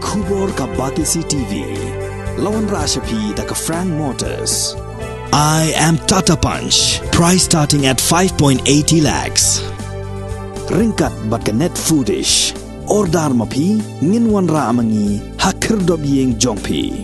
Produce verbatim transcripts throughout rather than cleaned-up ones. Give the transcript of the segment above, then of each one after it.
Khubor ka Batesi T V. La wanrah sha phi da ka Frank Motors. I am Tata Punch. Price starting at five point eighty lakhs. Ryngkat bad ka Net Foodish. Order ma phi, ngin wanrah ma ngi ha khyrdop ïing jong phi.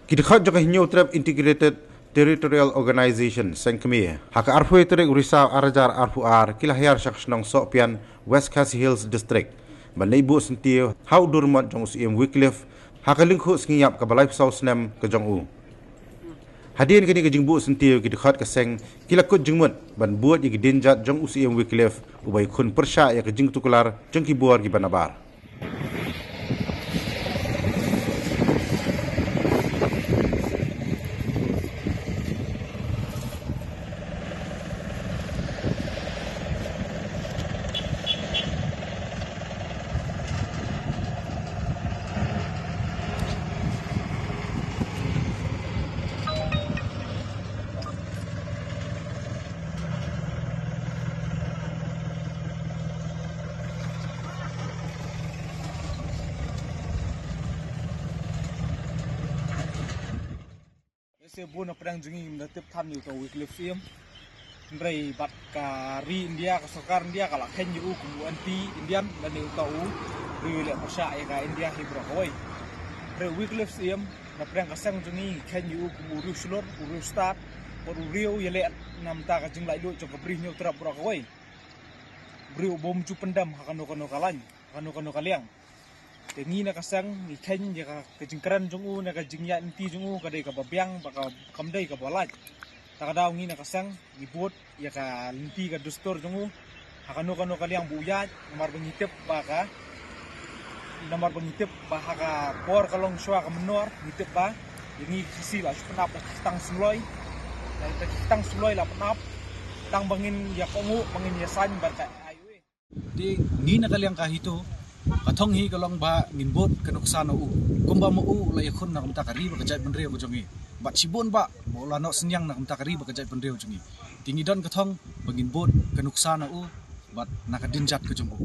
Ki dkhot jong ka Hynñiewtrep Integrated Territorial Organization, seng kmie, ha ka arphew tarik u Risaw ar hajar arphew ar, ki la hiar sha ka shnong Sohpian, West Khasi Hills District, ban leit buh syntiew ha u durmot jong u Syiem Wycliffe, ha ka lyngkhuh sngi ïap kaba laiphew saw snem ka jong u. Hadien kane ka jingbuh syntiew, ki dkhot ka seng ki la kut jingmut ban bud ïa ki dienjat jong u Syiem Wycliffe, uba ïakhun pyrshah ïa ka jingtuklar jong ki bor kiba nabar. Lehse bun na pdeng jong ngi ngim da tip than ïa uta u Wycliffe Syiem. Hynrei bad ka ri India, ka sorkar India ka la kheiñ ïa u kum u anti-Indian lane uta u riew ïaleh pyrshah ïa ka India hi baroh kawei. Hynrei u Wycliffe Syiem na pdeng ka seng jong ngi ngi kheiñ ïa u kum u riew shlur, u riew stad, bad u riew ïaleh na bynta ka jinglaitluid jong ka Bri Hynñiewtrep baroh kawei. U riew uba ym ju pyndem ha kano kano ka lain, ha kano kano ka liang. Te ngi na ka seng ngi kheiñ ïa ka, ka jingkren jong u, na ka jingïaid lynti jong u, ka dei kaba biang, ba ka, kam dei kaba lait. Ta ka daw ngi na ka seng ngi bud ïa ka lynti ka dustur jong u ha kano kano ka liang ba u ïaid, namar ba ngi tip ba ka, namar ba ngi tip ba ha ka por ka long shuwa ka mynnor, ngi tip ba ïa ngi ki Khasi la shu pynap da ki ktang sumloi, da ki ktang sumloi la pynap, tang ba ngin ïa kohnguh, ba ngin ïa saiñ bad ka I O A. Te ngi na ka liang ka HITO, ka thong hi ka long ba ngin bud ka nuksa na u. Kumba ma u u la ïakhun na ka bynta ka ri bad ka jaitbynriew ka jong ngi. Bad shibun bah ba u la noh synñiang na ka bynta ka ri bad ka jaitbynriew jong ngi. Te ngi don ka thong ba ngin bud ka nuksa na u bad na ka dienjat ka jong u.